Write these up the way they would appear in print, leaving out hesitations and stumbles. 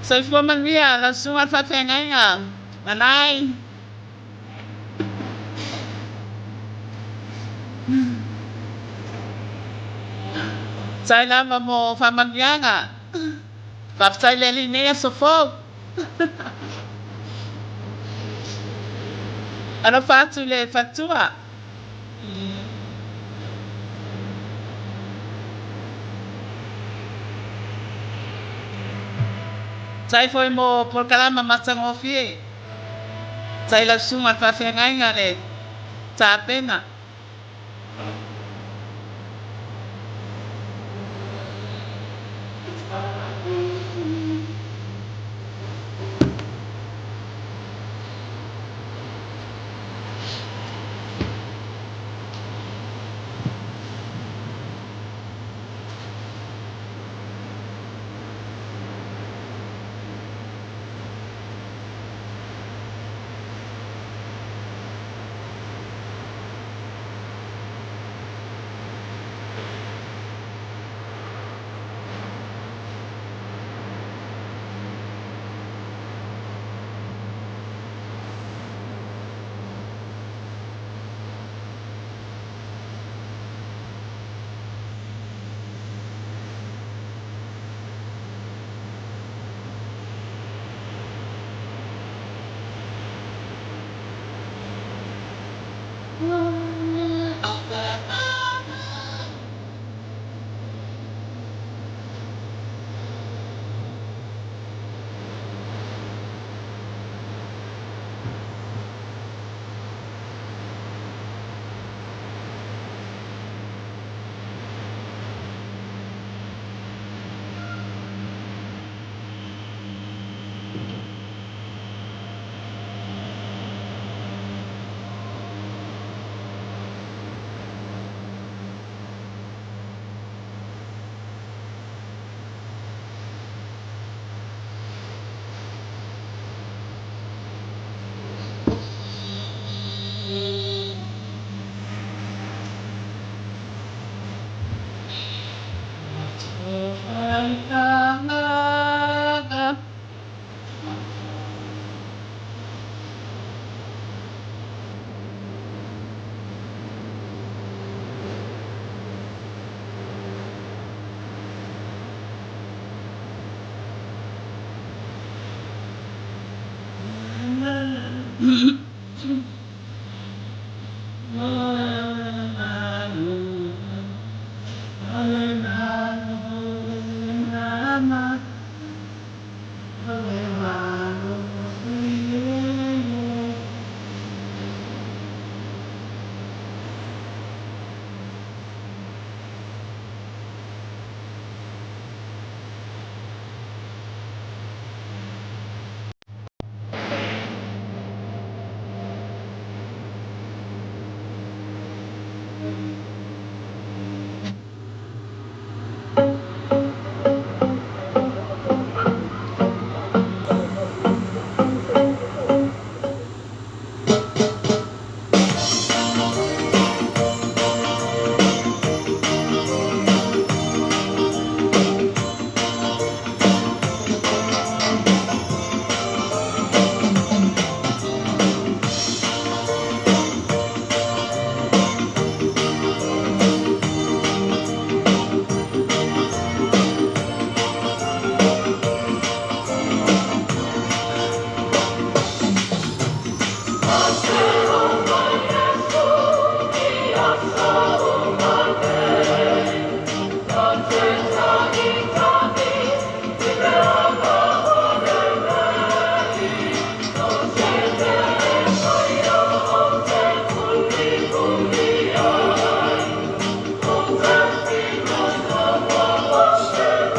Soifua manuia lau susuga i le faafeagaiga Nanai. Faafetai lava mo faamanuiaga. Faafetai le Alii i lenei aso fou. Alofa atu i le faletua. Faafetai foi mo polokalama matagofie. Faafetai i lau susuga i le faafeagaiga le tapena.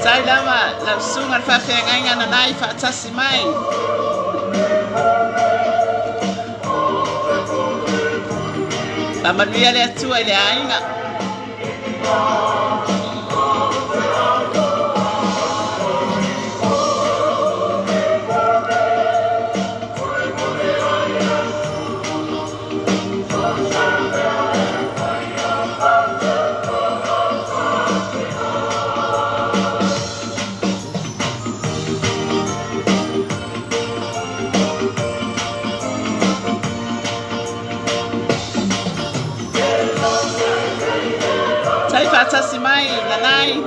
Faafetai lava lau susuga i le faafeagaiga Nanai faatasi mai. Faamanuia le Atua i le aiga. nanai.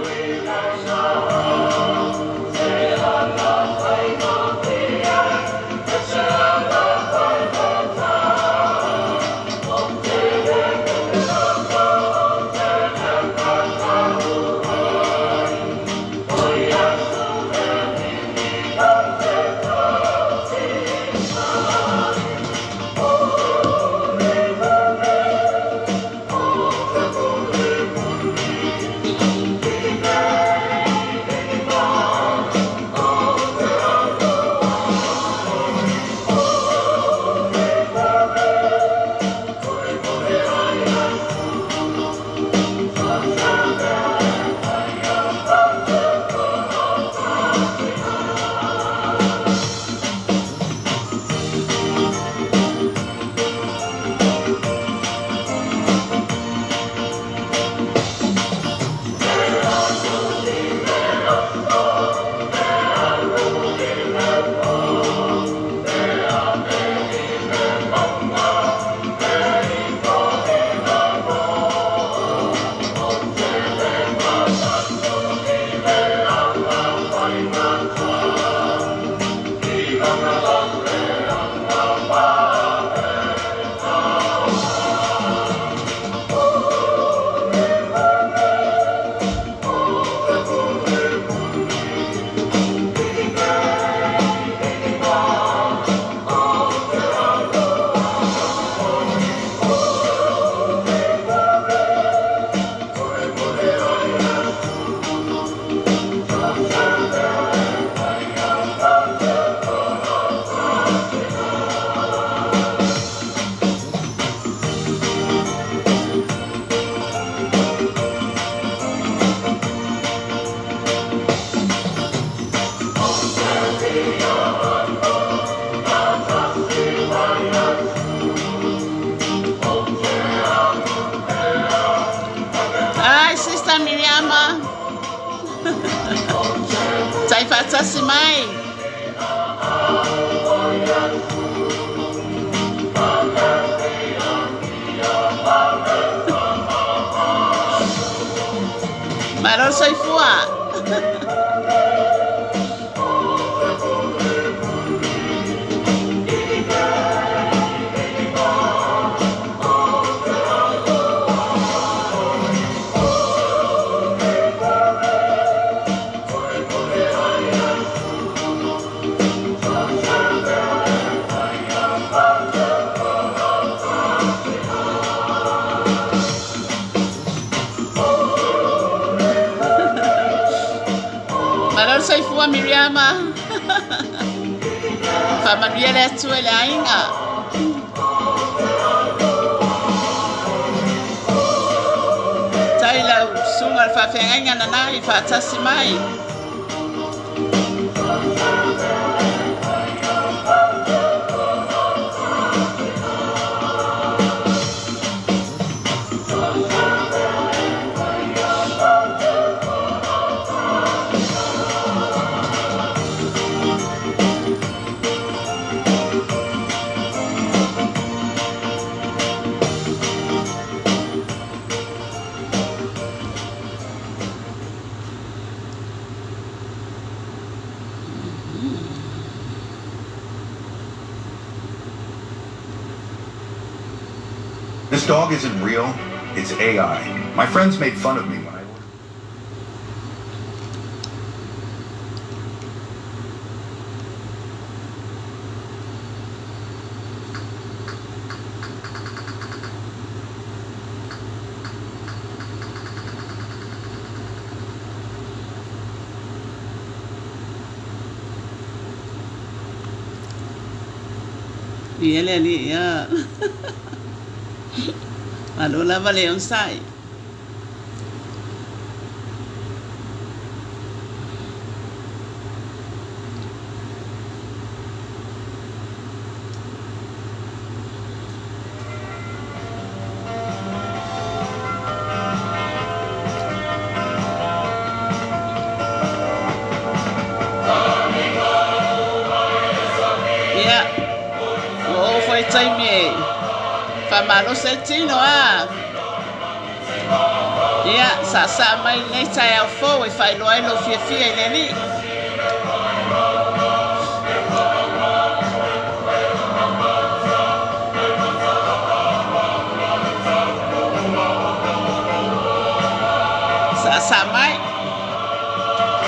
Ai, Sister Miriama. Tai faatasi mai. Malo soifua. Malo soifua Miriama. Faamanuia le Atua i le aiga. Tai lau susuga le faafeagaiga nanai faatasi mai. This dog isn't real, it's AI. My friends made fun of me when I ordered. Ia le alii ia. Malo lava le onosai. Ia, ua oo foi taimi e faamalosi ai tino a. Ia, saasaa mai lenei taeao fou e faailoa ai lou fiafia i le Alii. Saasaa mai.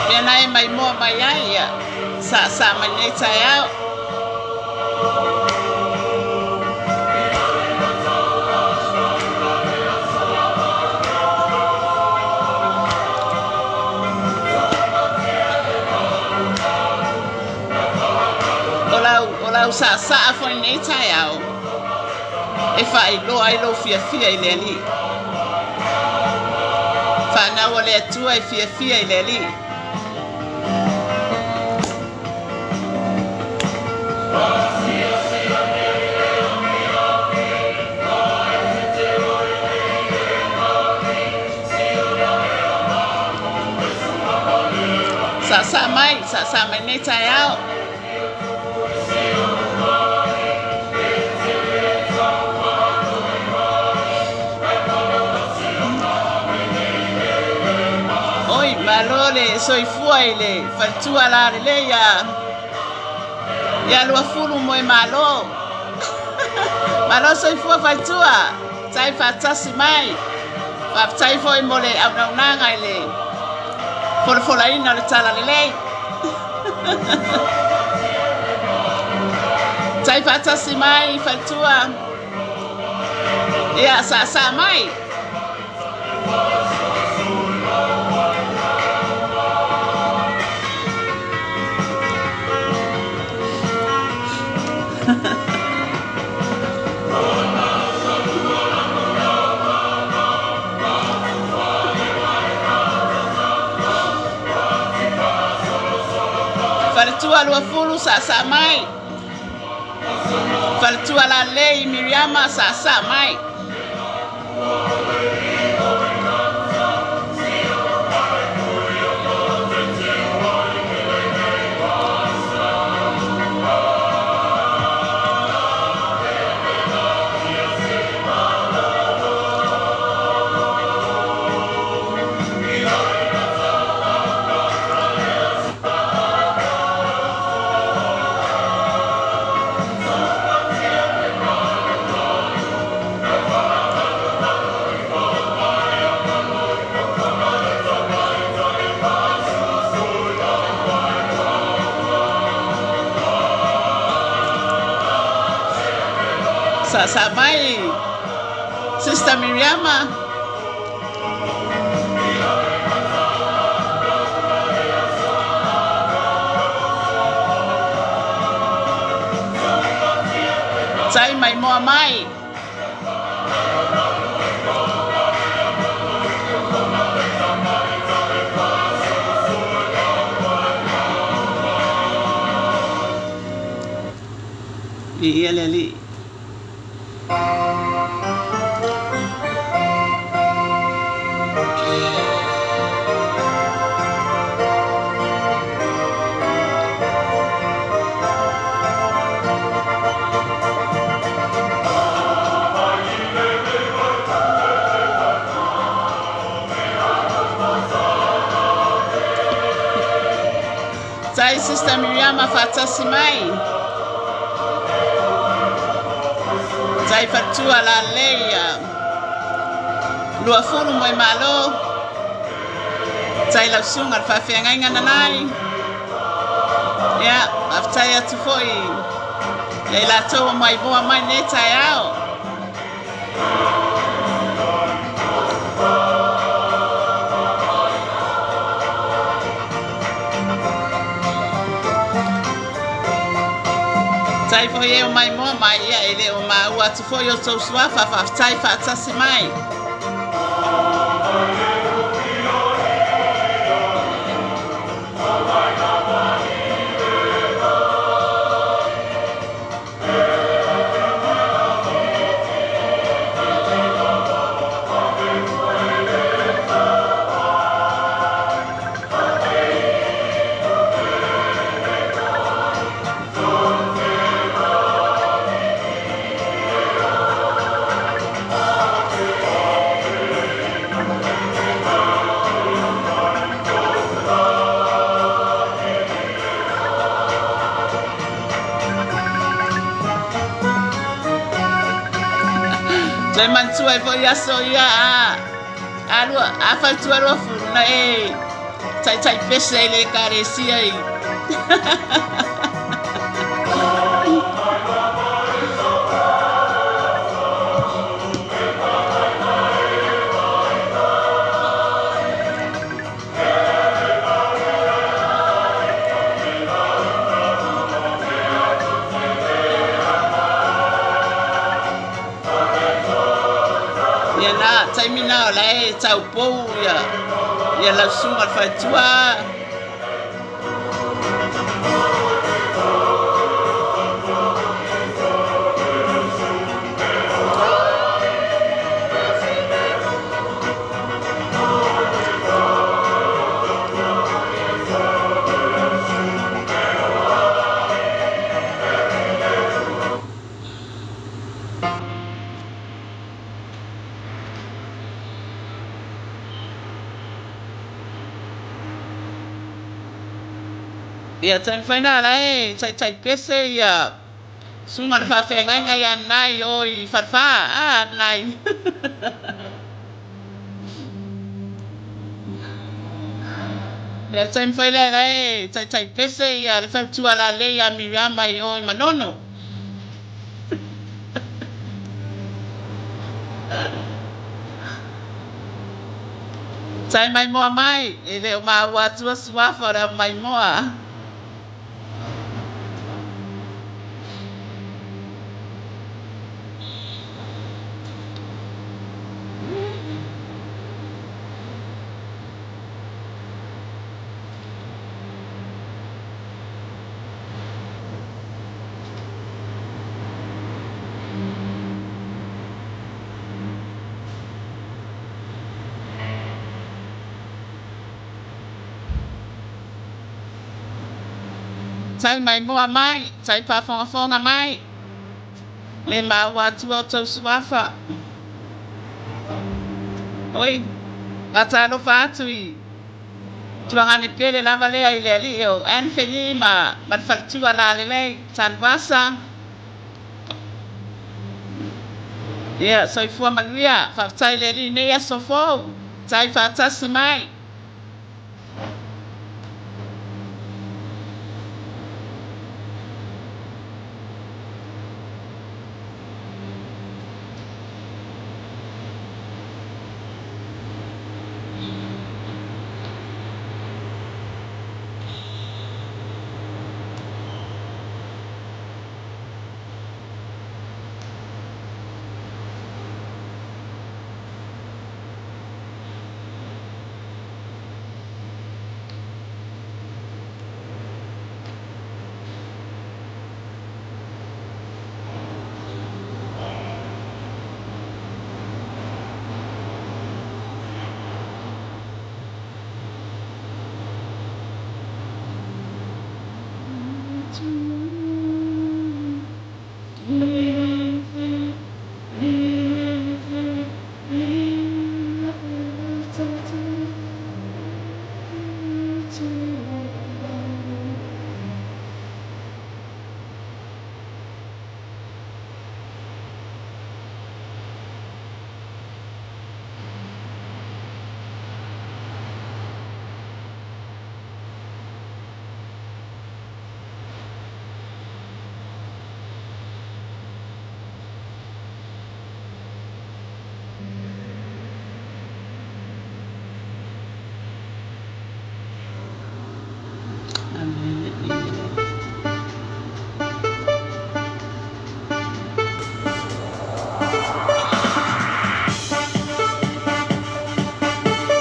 Mea na e maimoa mai ai, ia, saasaa mai lenei taeao. O lau, o lau saasaa foi lenei taeao e faailoa ai lou fiafia i le Alii. Fanau a le Atua e fiafia i le Alii. Saasaa mai, saasaa mai nei taeao. Oi, malo le soifua i le faletua lalelei ia ia Luafulu moe malo. Malo soifua faletua, tai faatasi mai. Faafetai foi mo le auaunaga i le folafolaina o le tala lelei. Tai faatasi mai faletua. Ia saasaa mai. Faletua Luafulu saasaa mai. Faletua Lalei Miriama saasaa mai. Saasaa mai Sister Miriama. Tai maimoa mai. Viia le Alii. Tai Sister Miriama faatasi mai. Tai faletua lalelei Luafulu moe malo. Tai lau susuga le faafeagaiga nanai. Ia, faafetai atu foi ia i latou ua maimoa mai lenei taeao. Tai foi e o maimoa mai, ia e le o maua atu foi o tou suafa, faafetai faatasi mai. Toe manatua ai foi aso ia a alua a faletua 20 na e taitai pese ai le ekalesia i Ia na taimi na o la e taupou ia ia lau susuga le faletua. Ia taimi faina la e taitai pese ia susuga le faafeagaiga ia Nai o i Falefa a Nai. Ia taimi foi lea la e taitai pese ia le faletua lalei ia Miriama i o i Manono. Tai maimoa mai, e le o maua atua suafa o le au maimoa. Tai maimoa mai, tai faafogafoga mai, le maua atua o tou suafa. Oi, faatalofa atu i Tuagane pele lava lea i le alii o Anthony ma ma le faletua lalelei Tanuvasa. Ia, soifua manuia, faafetai i le alii i nei aso fou, tai faatasi mai.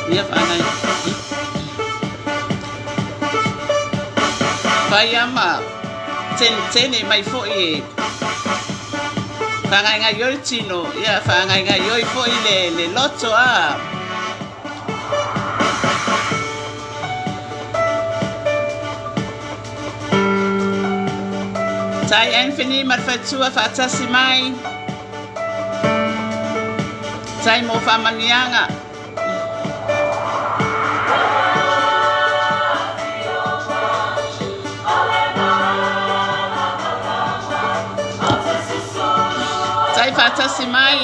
Ia whangai. Whai ama tenetene mai foi e whangaingai oi tino, ia whangaingai oi foi le, le loto a. Tai Anthony ma le faletua faatasi mai. Tai mo faamanuiaga. Tai faatasi mai.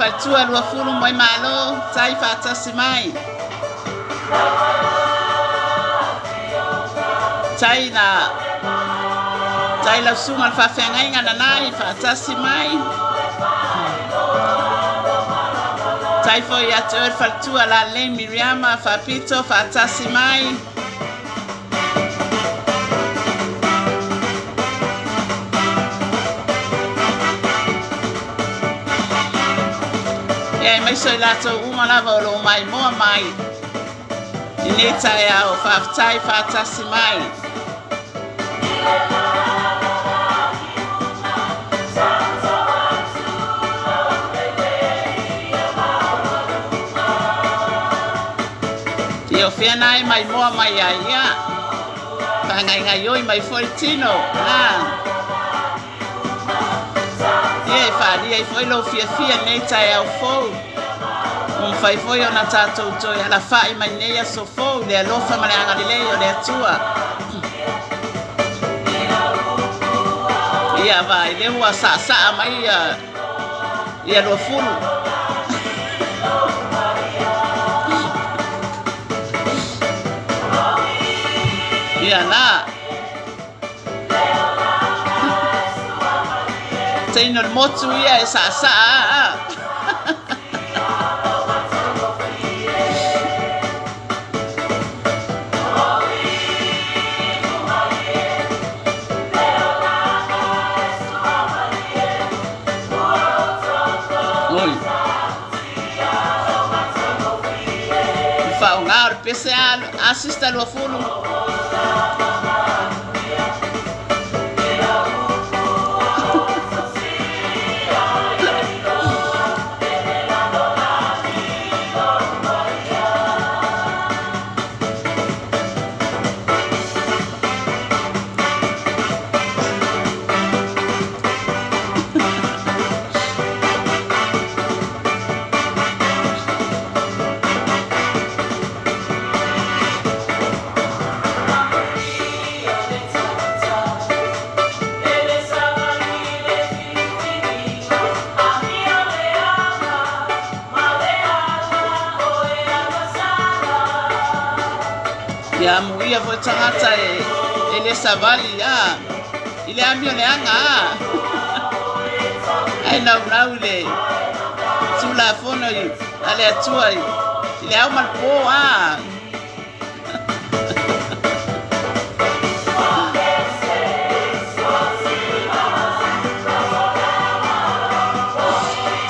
Faletua 20 Moemalo, tai faatasi mai. Tai na tai lau susuga le faafeagaiga Nanai faatasi mai. Tai foi ia te oe le faletua Lalei Miriama Faapito faatasi mai. Ia aemaise o i latou uma lava o lo o maimoa mai i nei taeao, faafetai faatasi mai. Ia o fea na e maimoa mai ai ia. Faagaigaioi mai foi le tino. Ah. Ia e faaalia ai foi lou fiafia i lenei taeao fou. Ua mafai foi ona tatou toe alafai mai lenei aso fou i le alofa ma le agalelei o le Atua. Ia vaai lea ua saasaa mai ia ia 20. Ia na. Teine o le motu ia e saasaa a. Oi. Le faaaoga o le pese a sister 20. Ia amuia foi tagata e, e le savali a i le amio leaga a ae naunau i le Tulafono i a le Atua i le ao ma le po a.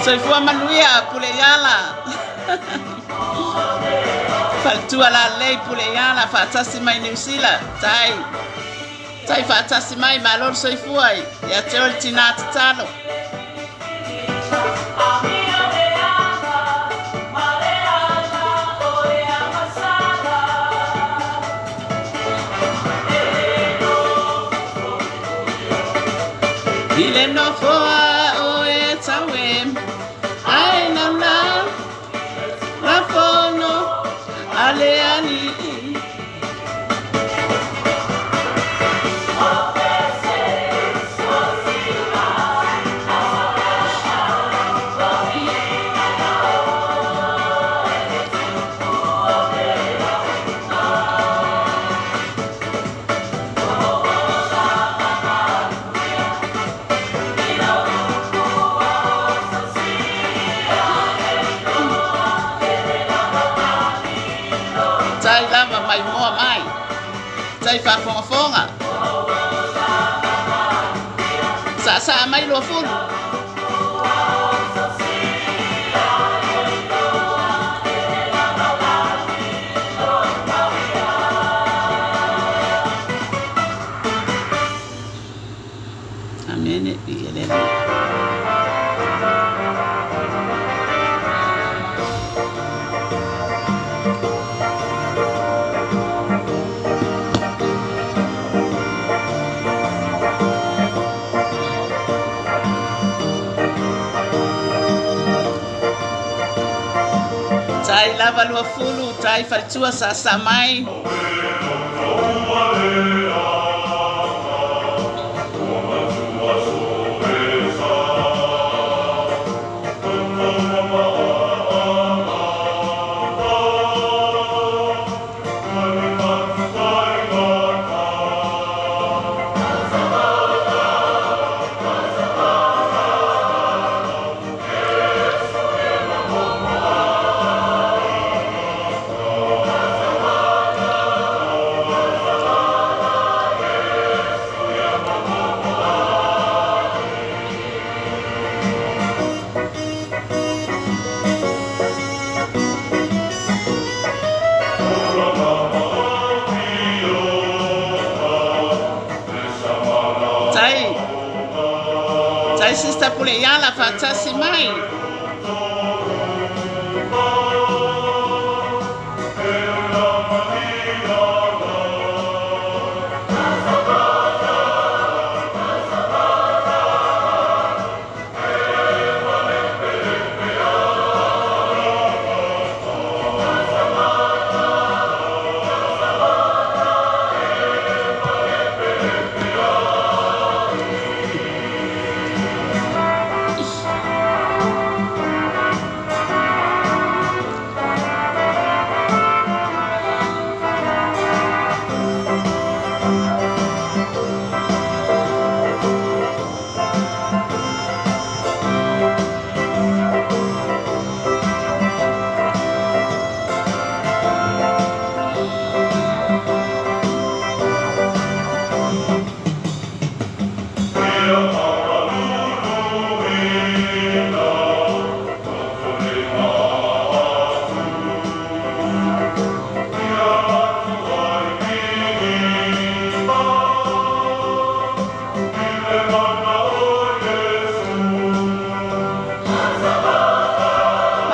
Soifua manuia pule iala. Faletua lalei pule iala faatasi mai Niu Sila. Tai. Tai faatasi mai malo le soifua ia te oe le tinā tatalo. I le nofoa o e tau e ai nana la fono a le alii. Tai lava mai moa mai. Tai faafogafoga. Saasaa mai 20. Amene i le Tai lava 20, tai faletua saasaa mai. Sister Puleiala faatasi mai.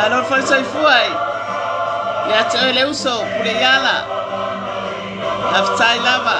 Malo le soifua ia te oe le uso Puleiala. Faafetai lava.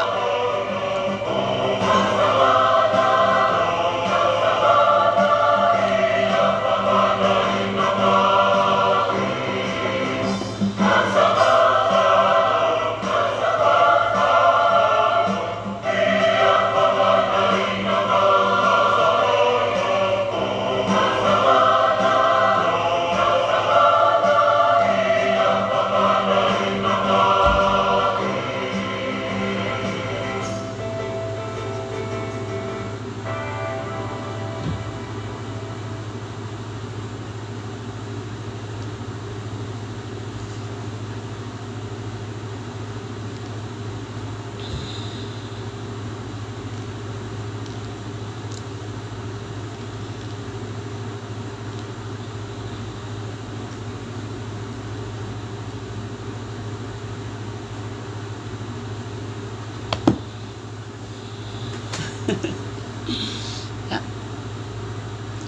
Ia,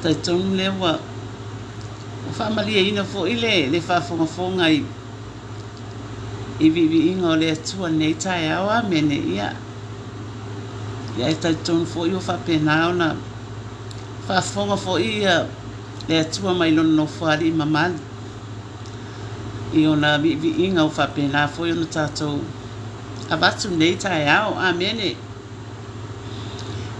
talitonu lea ua faamalieina foi le faafogafoga i i viiviiga o le Atua i lenei taeao. Amene. Ia, ia e talitonu foi ua faapena ona faafofoga foi ia le Atua mai lona Nofoalii mamalu i ona viiviiga ua faapena foi ona tatou avatu i lenei taeao. Amene.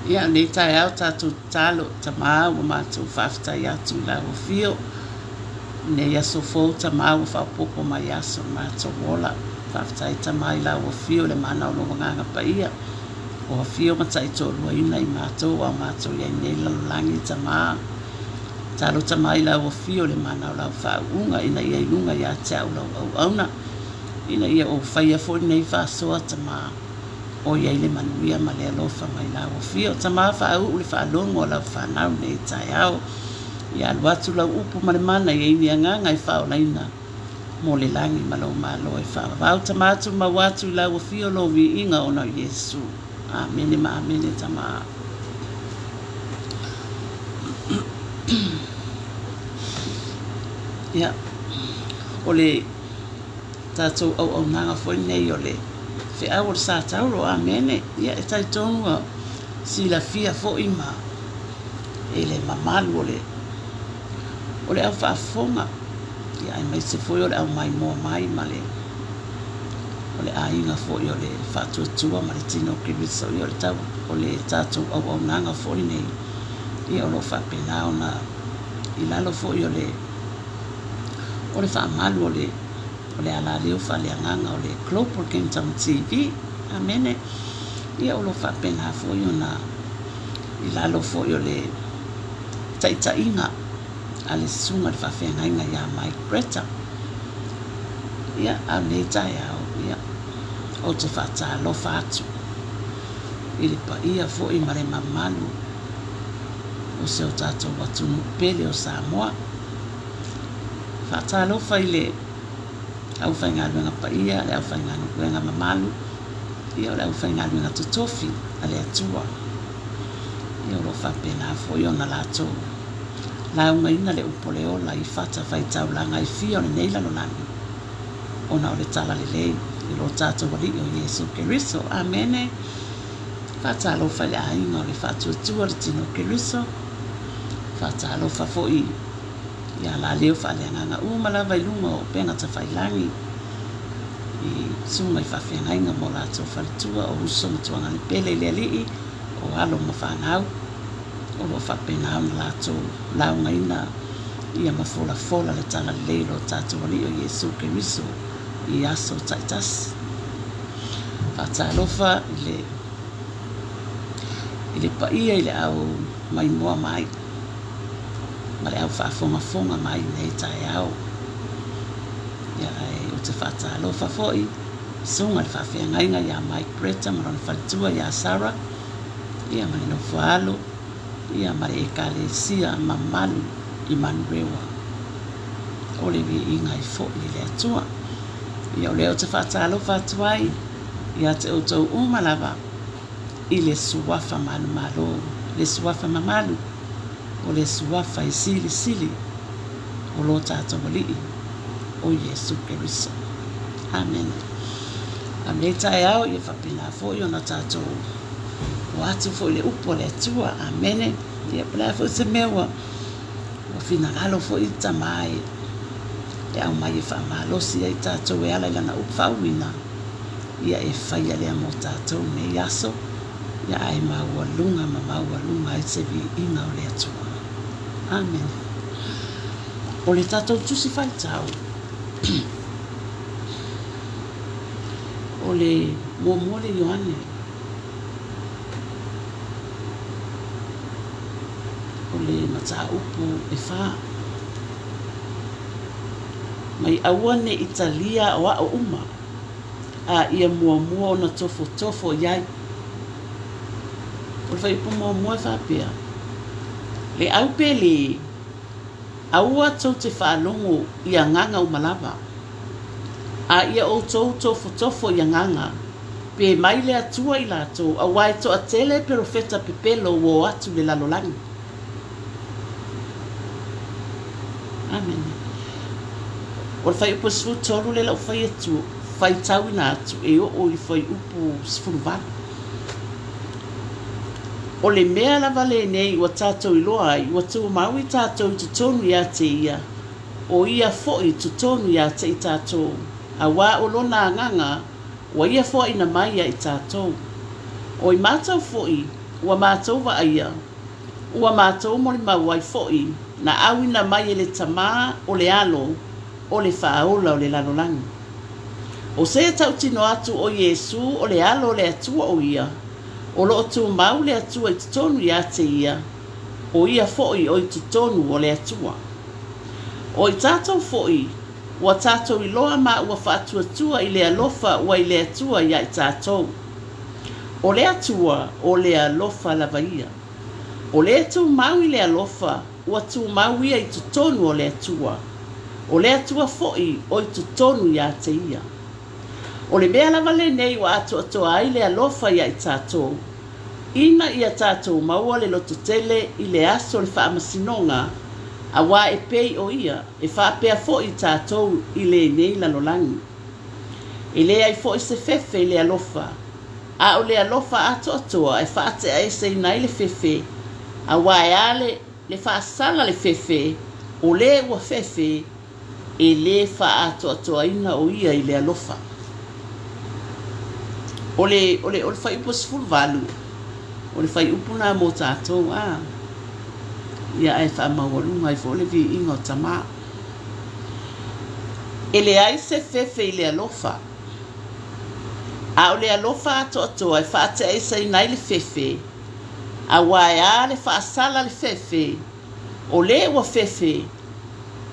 Ia, lenei taeao tatou tatalo, Tama ua matou faafetai atu i lau afio i lenei aso fou, Tama ua faaopoopo mai aso o le matou ola. Faafetai Tama i lau afio i le mana o lou Agaga Paia, ua afio ma taitoaluaina i matou a o matou i ai nei i le lalolagi, Tama. Tatalo Tama i lau afio i le mana o lau faauuga ina ia i luga ia te au lau auauna, ina ia ou faia foi lenei faasoa, Tama. O i ai le manuia ma le alofa mai lau afio. Tama faauu le faalogo a lau fanau nei taeao. Ia alu atu lau upu ma le mana i ai ni agaga e faaolaina mo le lagi ma lou malo e faavavau. Tama tumau atu i lau afio lou viiga ona o Iesu. Amene ma amene Tama. Ia, o le tatou auaunaga foi lenei o le feau o le Sa Tauro. Amene. Ia, e talitonu ua silafia foi ma e le mamalu o le o le au faafofoga, ia aemaise foi o le au maimoa mai ma le o le aiga foi o le Faatuatua ma le Tino o Keriso. Ia o le tau o le tatou auaunaga foi lenei, ia o lo o faapena ona i lalo foi o le o le faamalu o le o le alaleo faaleagaga o le Global Kingdom TV. Amene. Ia o lo o faapena foi ona i lalo foi o le taitaiga a le Susuga i le Faafeagaiga ia Mike Bretta. Ia, a o lenei taeao, ia, ou te faatalofa atu i le paia foi ma le mamalu o si o tatou atunuu pele o Samoa. Faatalofa i le aufaigaluega paia, le aufaigaluega mamalu, ia o le aufaigaluega totofi a le Atua. Ia o lo o faapena foi ona latou laugaina le upu o le ola i fatafaitaulaga e fia o lenei lalolagi, ona o le talalelei i lo tatou Alii o Iesu Keriso. Amene. Faatalofa i le aiga o le Faatuatua le Tino o Keriso. Faatalofa foi i alaleo faaleagaga uma lava i luga o upega tafailagi i susuga i faafeagaiga ma o latou faletua, o uso ma tuagalepele i le Alii, o alo ma fanau o lo o faapena ona latou laugaina ia ma folafola le talalelei o lo tatou Alii o Iesu Keriso i aso taitasi. Faatalofa i le i le paia i le au maimoa mai ma le au faafogafoga mai i lenei taeao. Ia ae ou te faatalofa foi i susuga i le faafeagaiga ia Mike Bretta ma lona faletua ia Sarah, ia ma le nofo a alo, ia ma le Ekalesia mamalu i Manurewa. O le viiga ai foi i le Atua. Ia o lea ou te faatalofa atu ai ia te outou uma lava i le Suafa manumalo, le Suafa mamalu, o le Suafa e silisili o lo tatou Alii o Iesu Keriso. Amene. A lenei taeao ia faapena foi ona tatou o atu foi le upu a le Atua. Amene. Ia po o le a foi se mea ua ua finagalo foi le Tama e e aumai e faamalosi ai tatou e ala i lana upu faauuina, ia e faia lea mo tatou i nei aso, ia ae maualuga ma maualuga ai se viiga o le Atua. Amene. O le tatou tusi faitau, o le muamua le Ioane, o le mataupu e fā. Mai aua ne i talia aoao uma, a ia muamua ona tofotofo i ai. O le fuaiupu muamua e faapea, Le au pele, aua tou te faalogo i agaga uma lava, a ia outou tofotofo i agaga, pe mai le Atua i latou, aua e toatele perofeta pepelo ua o atu i le lalolagi. Amene. O le fuaiupu e 13 lea la ua fai atu, faitauina atu e oo i le fuaiupu 18. O le mea lava lenei ua tatou iloa ai, ua tumau i tatou i totonu ia te ia, o ia foi i totonu ia te i tatou, auā o lona agaga ua ia foaina mai ia i tatou. O i matou foi, ua matou vaaia, Ua matou molimau ai foi, na auina mai e le Tama o le Alo o le Faaola o le lalolagi. O se tautino atu o Iesu o le Alo o le Atua o ia, o lo o tumau le Atua i totonu ia te ia, o ia foi o i totonu o le Atua. O i tatou foi, ua tatou iloa ma ua faatuatua i le alofa ua i le Atua ia i tatou. O le Atua, o le alofa lava ia. O le tumau i le alofa, ua tumau ia i totonu o le Atua. O le Atua foi o i totonu ia te ia. O le mea lava lenei ua atoatoa ai le alofa ia i tatou, ina ia tatou maua le lototele i le aso o le faamasinoga, auā e pei o ia, e faapea foi tatou i lenei lalolagi. E leai foi se fefe i le alofa, a o le alofa atoatoa e faateaeseina ai le fefe, auā e a le, le faasala le fefe, o le ua fefe, e lē faaatoatoaina o ia i le alofa. O le, o le, o le fuaiupu 18, o le fuaiupu lena mo tatou, a. Ia ae faamaualuga ai foi le viiga o Tama. E leai se fefe i le alofa, a o le alofa atoatoa e faateaeseina ai le fefe, auā e a le faasala le fefe, o le ua fefe,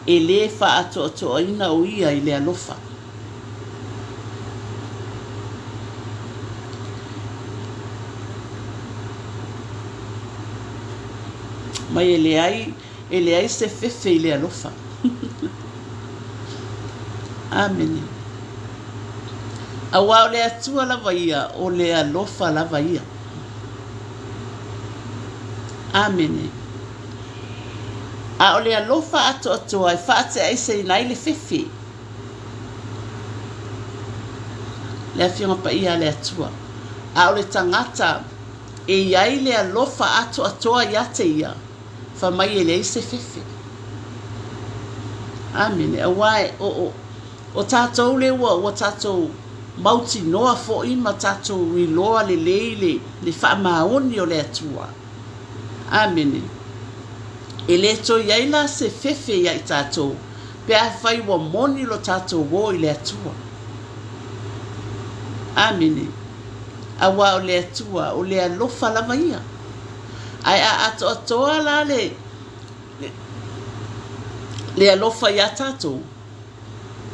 e lē faaatoatoaina o ia i le alofa. Mai e leai, e leai se fefe i le alofa. Amene. Auā o le Atua lava ia, o le alofa lava ia. Amene. A o le alofa atoatoa e faateaeseina ai le fefe. Le Afioga Paia a le Atua. A o le tagata e i ai le alofa atoatoa ia te ia, fai mai e leai se fefe. Amene. Aua e, o, o, o tatou lea ua, ua tatou mautinoa foi ma tatou iloa lelei le, le faamaoni o le Atua. Amene. E le toe i ai la se fefe ia i tatou, pe afai ua moni lo tatou o i le Atua. Amene. Aua o le Atua, o le alofa lava ia. Ae a atoatoa la le, le, le alofa iā tatou,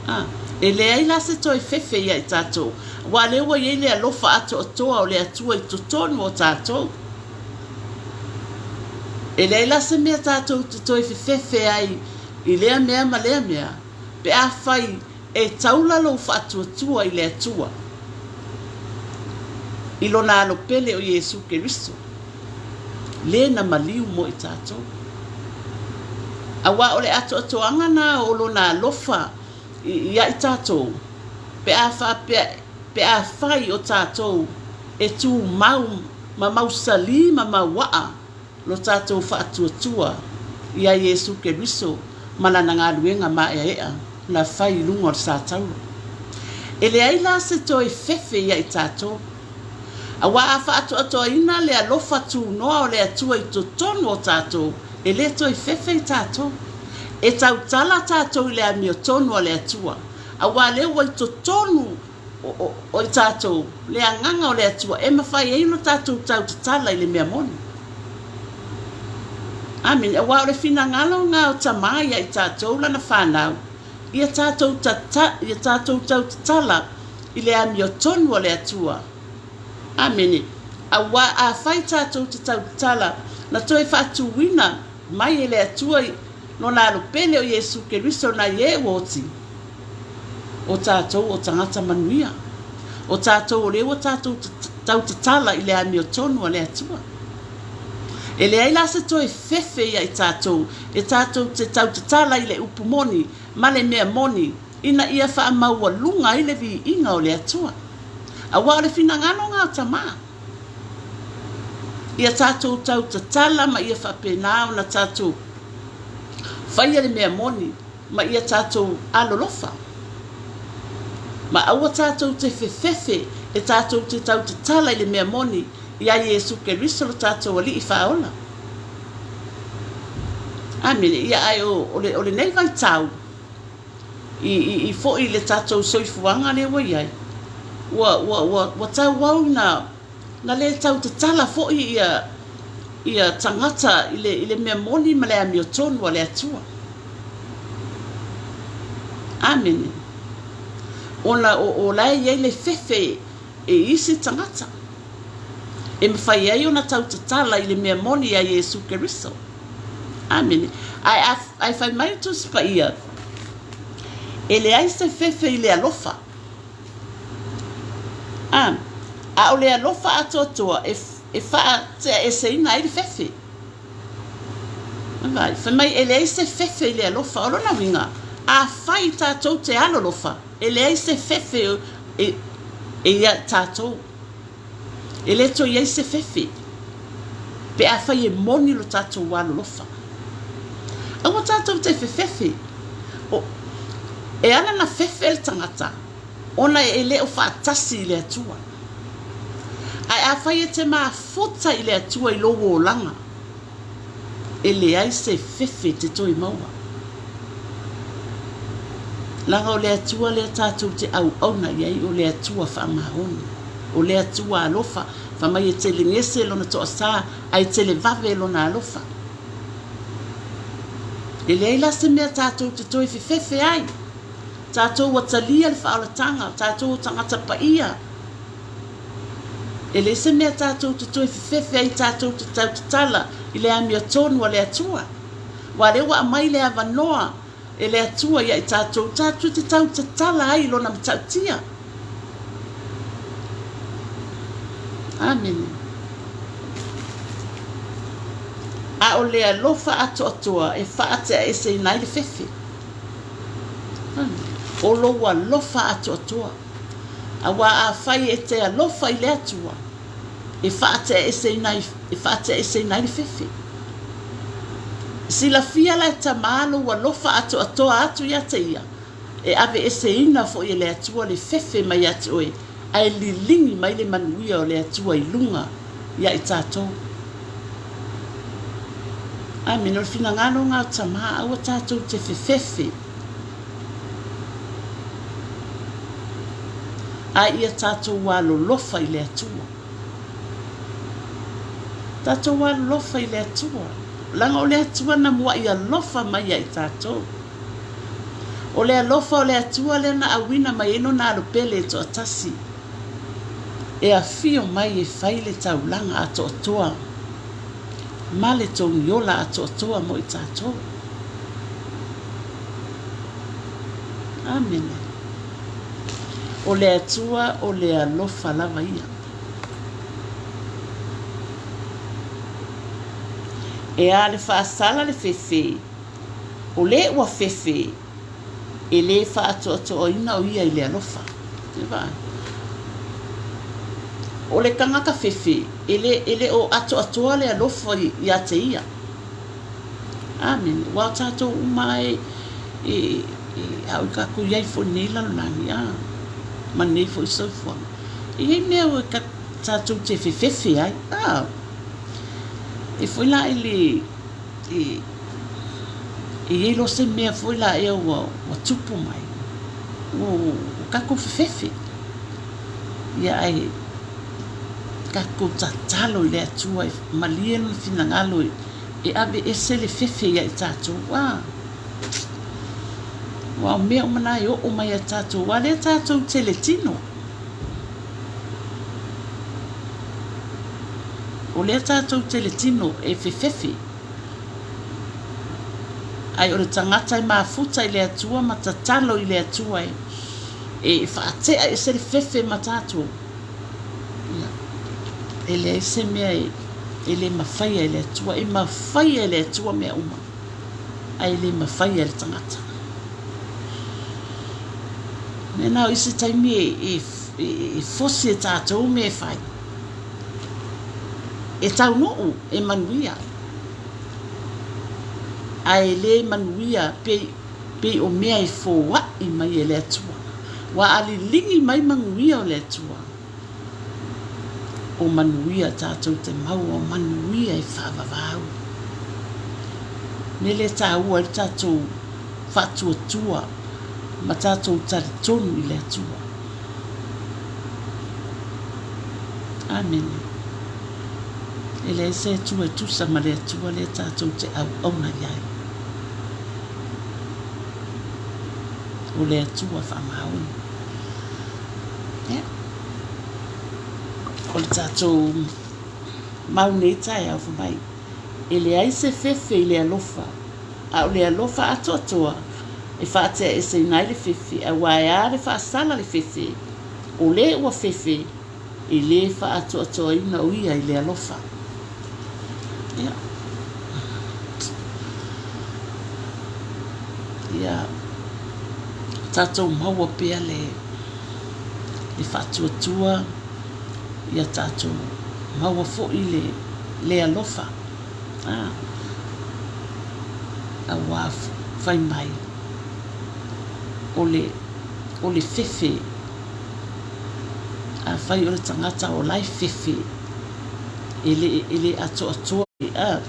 a, e leai la se toe fefe ia i tatou, aua o lea ua i ai le alofa atoatoa o le Atua i totonu o tatou. E leai la se mea tatou te toe fefefe ai i lea mea ma lea mea, pe afai e taula lou faatuatua i le Atua, i Lona Alo pele o Iesu Keriso, le na maliu mo i tatou. Aua o le atoatoaga na o Lona alofa ia i tatou, pe a faapea, pe afai o tatou e tumau ma mausali ma mauaa lo tatou faatuatua ia Iesu Keriso ma Lana galuega maeaea na fai i luga o le satauro. E leai la se toe fefe ia i tatou. Aua a faatoatoaina le alofa tunoa o le Atua i totonu o tatou, e le toe fefe i tatou. E tautala tatou i le amiotonu a le Atua, aua lea ua i totonu o i tatou le Agaga o le Atua e mafai ai ona tatou tautatala i le mea moni. Amene. Aua o le finagalo lena o Tama ia i tatou lana fanau, ia tatou, tata, ia tatou tautatala i le amiotonu a le Atua. Amene. Aua afai tatou te tautatala, na toe faatuina mai e le Atua i Lona Alo pele o Iesu Keriso nai e ua oti, O tatou o tagata manuia. O tatou o lea ua tatou tautatala i le amiotonu a le Atua. E leai la se toe fefe ia i tatou e tatou te tautatala i le upu moni ma le mea moni ina ia faamaualuga ai le viiga o le Atua. Aua o le finagalo na o Tama. Ia tatou tautatala ma ia faapena ona tatou faia le mea moni ma ia tatou alolofa. Ma aua tatou te fefefe e tatou te tautatala i le mea moni iā Iesu Keriso lo tatou Alii Faaola. Amene. Ia ae o, o, le, o lenei vaitau, i, i, i foi i le tatou soifuaga lea ua i ai, ua, ua, ua, ua tauau ina Na le tau tatala foi ia ia tagata i le i le mea moni ma le amiotonu a le Atua. Amene. Ona o o la e i ai le fefe e isi tagata e mafai ai ona tau tatala i le mea moni ia Iesu Keriso. Amene. Ae a ae fai mai le Tusi Paia, e leai se fefe i le alofa. A, a o le alofa atoatoa e, e faateaeseina ai le fefe. Vai, fai mai e leai se fefe i le alofa. O lona uiga, afai tatou te alolofa, e leai se fefe e, e ia tatou. E le toe i ai se fefe pe afai e moni lo tatou alolofa. Aua tatou te fefefe. O, e ala na fefe le tagata ona e le o faatasi i le Atua. Ae afai e te mafuta i le Atua i lou olaga, e leai se fefe te toe maua. Leaga o le Atua lea tatou te auauna i ai, o le Atua faamaoni, o le Atua alofa, fai mai e telegese lona toasā, ae televave lona alofa. E leai la se mea tatou te toe fefefe ai. Tatou ua talia le faaolataga, tatou o tagata paia. E leai se mea tatou te toe fefefe ai tatou te tautatala i le amiotonu a le Atua. Aua o lea ua aumai le avanoa e le Atua ia i tatou, tatou te tautatala ai i Lona matautia. Amene. A o le alofa atoatoa e faateaeseina ai le fefe. O lou alofa atoatoa. Aua afai e te alofa i le Atua, e faateaeseina ai, e faateaeseina ai le fefe. Silafia la e Tamā lou alofa atoatoa atu ia te ia, e aveeseina foi e le Atua le fefe mai ia te oe, ae liligi mai le manuia o le Atua i luga ia i tatou. Amene. O le finagalo lena o Tamā, aua tatou te fefefe, a ia tatou alolofa i le Atua. Tatou alolofa i le Atua, leaga o le Atua na muai alofa mai ia i tatou. O le alofa o le Atua lea na auina mai ai Lona Alo Pele e toatasi, e afio mai e fai le taulaga atoatoa ma le togiola atoatoa mo i tatou. Amene. O le Atua o le alofa lava ia. E a le faasala le fefe, o le ua fefe, e lē faatoatoaina o ia i le alofa. O le tagata fefe, e lē, e le o atoatoa le alofa ia te ia. Amene. Ua o tatou uma e, e, e, a o tatou i ai foi i lenei lalolagi, a, ma lenei foi soifuaga. E i ai mea ua tatou te fefefe ai, a. E foi la i le, e, e i ai loa se mea foi la ea ua, ua tupu mai, ua, ua tatou fefefe. Ia ae tatou tatalo i le Atua e malie lona finagalo e aveese le fefe ia i tatou. A! Aua o mea uma na e oo mai ia tatou, aua o lea tatou te le tino. O lea tatou te le tino e fefefe. Ae o le tagata e mafuta i le Atua ma tatalo i le Atua e, e faatea ese le fefe ma tatou. Ia, e leai se mea e, e le mafaia e le Atua. E mafaia e le Atua mea uma, ae le mafaia e le tagata. Mena o isi taimi e, e, e, e fosi e tatou mea e fai. E taunuu, e manuia. Ae le manuia pei, pei o mea e foai mai e le Atua. Ua a liligi mai manuia o le Atua, o manuia tatou te maua, o manuia e faavavau. Mea lea e taua ai le tatou faatuatua ma tatou talitonu i le Atua. Amene. E leai se Atua e tusa ma le Atua lea tatou te auauna i ai. O le Atua faamaoni. Ia. O le tatou mau nei taeao fai mai, e leai se fefe i le alofa, a o le alofa atoatoa e faateaeseina ai le fefe, aua e a le faasala le fefe, o le ua fefe, e lē faatoatoaina o ia i le alofa. Ia. Ia tatou maua pea le, le faatuatua, ia tatou maua foi le, le alofa. Ah. Aua fai mai, o le, o le fefe Afai o le tagata o la e fefe, e le, e le atoatoa, a.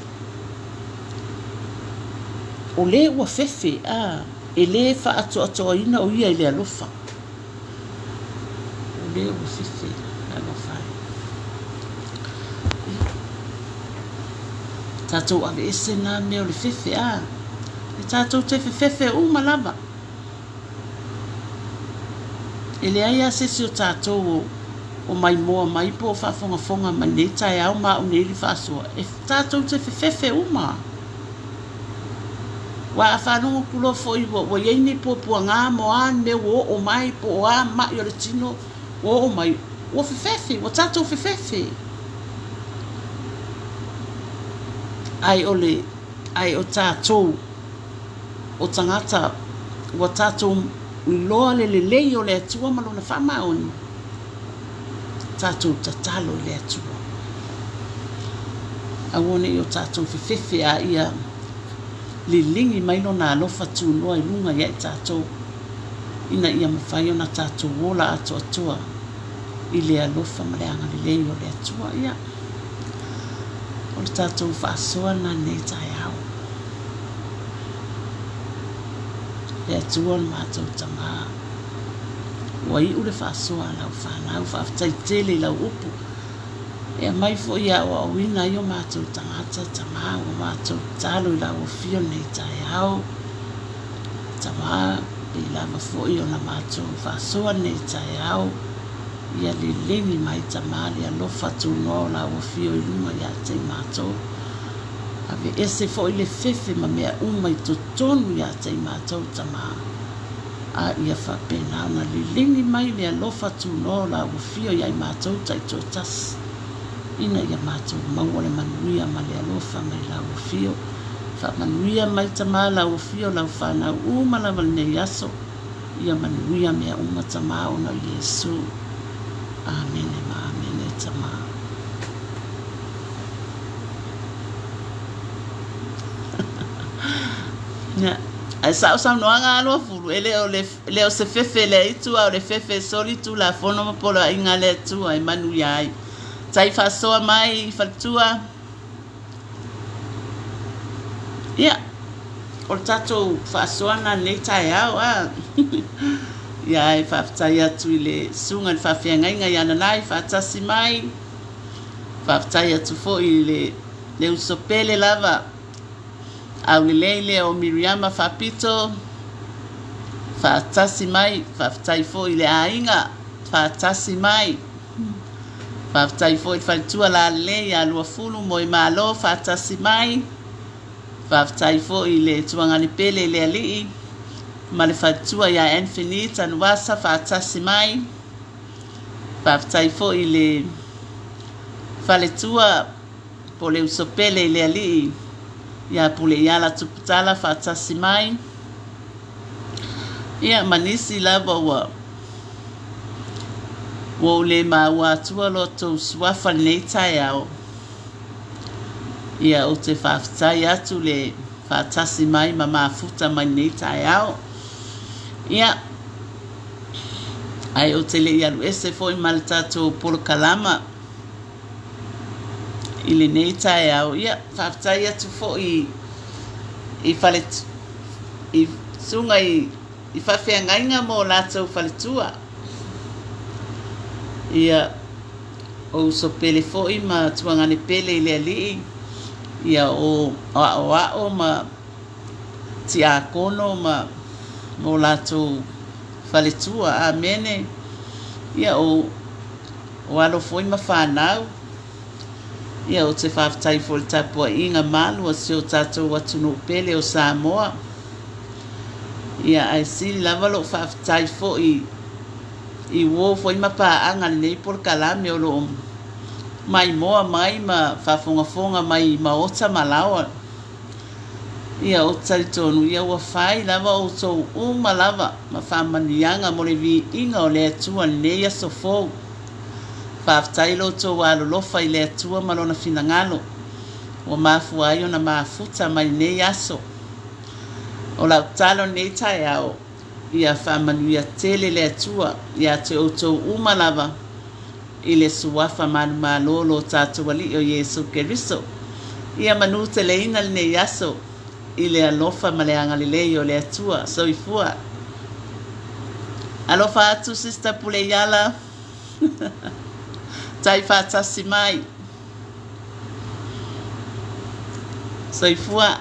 O le ua fefe, a, e le faaatoatoaina o ia i le alofa. O le ua fefe, alofa e. Tatou aveese na mea o le fefe, a. E tatou te fefefe uma lava. E leai lava se isi o tatou o maimoa mai po o faafogafoga mai nei taeao ma au nei le faasoa, e tatou te fefefe uma. Aua a faalogo atu loa foi ua, ua i ai ni puapuaga ma o a ni mea ua oo mai po o a maʻi o le tino ua oo mai, ua fefefe, ua tatou fefefe. Ae o le, ae o tatou, o tagata ua tatou iloa le lelei o le Atua ma Lona faamaoni, tatou tatalo i le Atua. Aua ne i o tatou fefefe a ia liligi mai Lona alofa tunoa i luga ia i tatou, ina ia mafai ona tatou ola atoatoa i le alofa ma le agalelei o le Atua. Ia, o le tatou faasoa lena i lenei taeao. Le Atua lo matou Tama, ua iu le faasoa a lau fanau, faafetai tele i lau upu e aumai foi e aoaoina ai o matou tagata, Tama, ua matou tatalo i lau afio i lenei taeao, Tama, pei lava foi ona matou faasoa i lenei taeao, ia lelegi mai, Tama, le alofa tunoa o lau afio i luga ia te i matou. Aveese foi le fefe ma mea uma i totonu ia te i matou, Tama, a ia faapena ona liligi mai le alofa tunoa o lau afio ia i matou taitoatasi, ina ia matou maua le manuia ma le alofa mai lau afio. Faamanuia mai, Tama, lau afio, lau fanau uma lava i lenei aso. Ia manuia mea uma, Tama, ona o Iesu. Amene ma amene, Tama. Ia, ae sao saunoaga a Luafulu, e le o le, le o se fefe le aitu, a o le fefe e soli tulafono ma poloaiga a le Atua e manuia ai. Tai faasoa mai i faletua. Ia, o le tatou faasoa lena i lenei taeao a. Ia, ae faafetai atu i le susuga i le faafeagaiga ia Nanai faatasi mai. Faafetai atu foi i le, le uso pele lava aulelei lea o Miriama Faapito faatasi mai. Faafetai foi i le aiga faatasi mai. Faafetai foi i le faletua lalelei ia Luafulu Moemalo faatasi mai. Faafetai foi i le tuagane pele i le alii ma le faletua ia Anthony Tanuvasa faatasi mai. Faafetai foi i le faletua po o le uso pele i le alii ia Puleiala Tuputala faatasi mai. Ia ma nisi lava ua Ua ou le maua atua lo tou suafa i lenei taeao. Ia, ou te faafetai atu le faatasi mai ma mafuta mai lenei taeao. Ia, ae ou te le i alu ese foi ma le tatou polokalama i lenei taeao. Ia, faafetai atu foi i fale i susuga i i faafeagaiga ma o latou faletua. Ia, o uso pele foi ma tuagane pele i le Alii, ia o aoao ma tiakono ma o latou faletua. Amene. Ia, o, o alo foi ma fanau. Ia, ou te faafetai foi i le tapuaiga malu a si o tatou atunuu pele o Samoa. Ia, ae sili lava lou faafetai foi i uo foi ma paaga i lenei polokalame o lo o maimoa mai ma faafogafoga mai i maota ma laoa. Ia, ou te talitonu, ia ua fai lava outou uma lava ma faamanuiaga mo le viiga o le Atua i lenei aso fou. Faafetai lo outou alolofa i le Atua ma Lona finagalo ua mafua ai ona mafuta mai lenei aso. O lau tatalo i lenei taeao, ia faamanuia tele le Atua ia te outou uma lava i le Suafa manumalo o lo tatou Alii o Iesu Keriso. Ia manuteleina lenei aso i le alofa ma le agalelei o le Atua. Soifua. Alofa atu Sister Puleiala. Tai faatasi mai. Soifua.